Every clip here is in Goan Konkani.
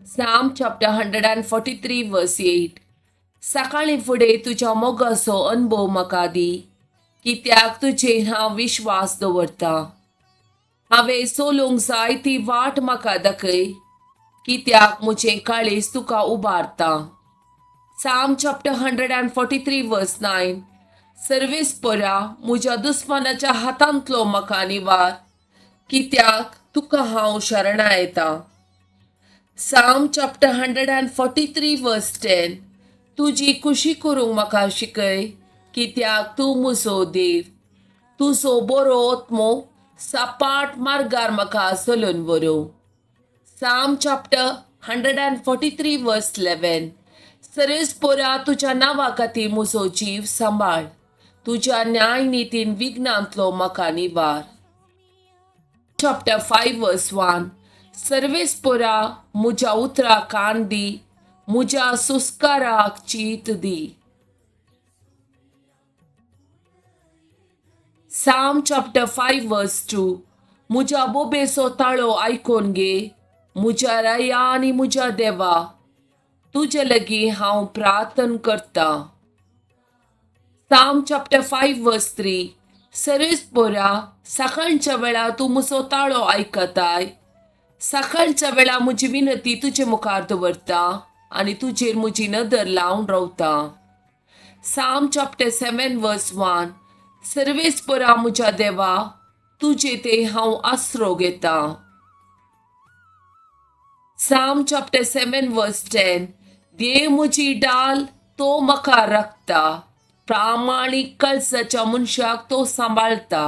Psalm chapter 143 verse 8. सकाळीं फुडें तुज्या मोगाचो अणभव म्हाका दी, कित्याक तुजेर हांव विश्वास दवरतां. हांवें चलूंक जाय ती वाट म्हाका दाखय, कित्याक म्हजें काळीज तुका उबारता. Psalm chapter 143 verse 9. सर्वेस्परा, म्हज्या दुस्मानाच्या हातांतलो म्हाका निवार, कित्याक तुका हांव शरणां येता. Psalm chapter 143 verse 10. तुजी खुशी करूंक म्हाका शिकय, कित्याक तूं म्हजो देव. तुजो बरो आत्मो सपाट मार्गार म्हाका चलोवन व्हरूं. Psalm chapter 143 verse 11. सर्वेस्परा, तुज्या नांवा खातीर म्हजो जीव सांबाळ. तुज्या न्याय नितीन विघ्नांतलो म्हाका निवार. Chapter 5 verse 1. सर्वेस्परा, म्हज्या उतराक कान दी, म्हज्या सुस्काराक चीत दी. Psalm chapter 5 verse 2. म्हज्या बोबेचो ताळो आयकून घे, म्हज्या राया आनी म्हज्या देवा, तुजे लागीं हांव प्रार्थन करतां. Psalm chapter 5 verse 3. सर्वेस्परा, सकाळच्या वेळार तूं म्हजो ताळो आयकताय. सकाळच्या वेळार म्हजी विनंती तुजे मुखार दवरता आनी तुजेर म्हजी नदर लावन रावता. Psalm chapter 7 verse 1. सर्वेस्परा, म्हज्या देवा, तुजे ते हांव आसरो घेतां. Psalm chapter 7 verse 10. देव म्हजी डाल, तो म्हाका राखता. प्रामाणीक काळजाच्या मनशाक तो सांबाळटा.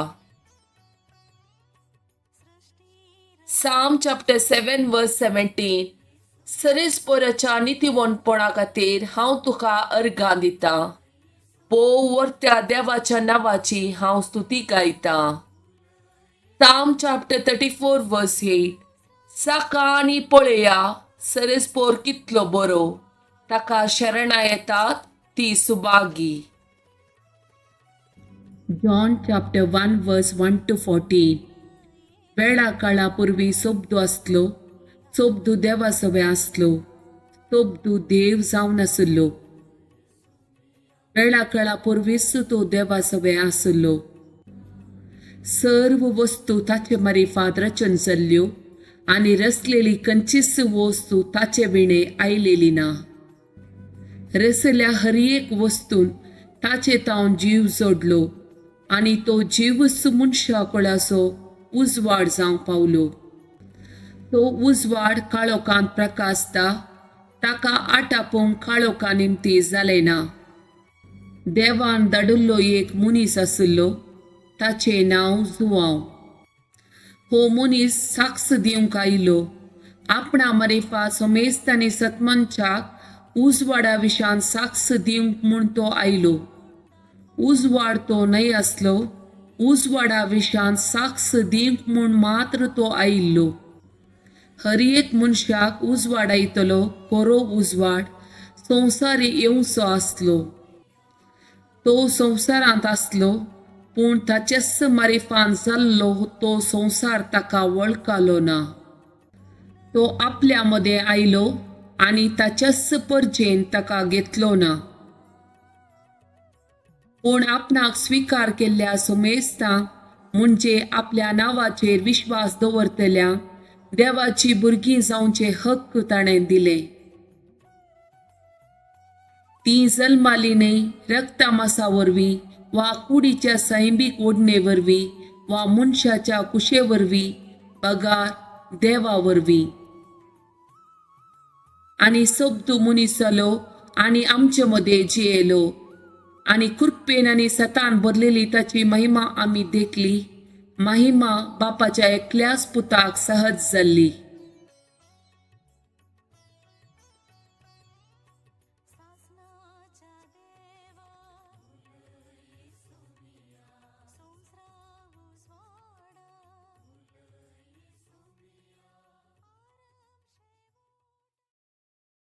Psalm chapter 7 verse 17. सर्वेस्पराच्या नितीवंतपणा खातीर हांव तुका अर्गां दितां. भोव वर्त्या देवाच्या नांवाची हांव स्तुती गायतां. Psalm chapter 34 verse 8. चाखा आनी पळया, सर्वेस्पर कितलो बरो. ताका शरणां येतात ती Subhagi. John chapter 1 verse 1 to 14. वेळा काळा पुर्वी सोबदू आसलो, सोबदू देवा सवें आसलो, सोबदू देव जावन आसलो. वेळा काळा पुर्वीच तो देवा सवें आसलो. सर्व वस्तू ताचे मारिफात रचन जाल्ल्यो आनी रचलेली खंयचीच वस्तू ताचे विणे आयलेली ना. रचल्या हर एक वस्तून ताचे तावन जीव जोडलो आनी तो जीवच मनशा कुळाचो उजवाड जावंक पावलो. तो उजवाड काळोखांत प्रकाशता, ताका आटापूंक काळोखा निमती जालें ना. देवान धाडिल्लो एक मनीस आशिल्लो, ताचें नांव जुवांव. हो मनीस साक्ष दिवंक आयलो, आपणा मारिफात समेस्त आनी सतमनशाक उजवाडा विशान साक्ष दिवंक म्हूण तो आयलो. उजवाड तो न्हय आसलो, उजवाडा विशान साक्ष दिवंक म्हूण मात्र तो आयिल्लो. हर एक मनशाक उजवाडायतलो खरो उजवाड संवसारी येवचो आसलो. तो संवसारांत आसलो, पूण ताचेच मारिफान जाल्लो तो संवसार ताका वळखलो ना. तो आपल्या मदें आयलो आनी ताच्याच परजेन ताका घेतलो ना. पूण आपणाक स्विकार केल्ल्या समेस्तांक, म्हणजे आपल्या नांवाचेर विश्वास दवरतल्यांक, देवाची भुरगीं जावचे हक्क ताणें दिले. ती जल्माली न्हय रक्ता मासा वरवीं वा कुडीच्या सैमीक ओडणे वरवीं वा मनशाच्या कुशे वरवीं, बगार देवा वरवीं. आनी शब्द मनीस जालो आनी आमचे मदें जियेलो, आनी कृपेन आनी सतान भरलेली ताची महिमा आमी देखली, महिमा बापाच्या एकल्याच पुताक सहज जाल्ली.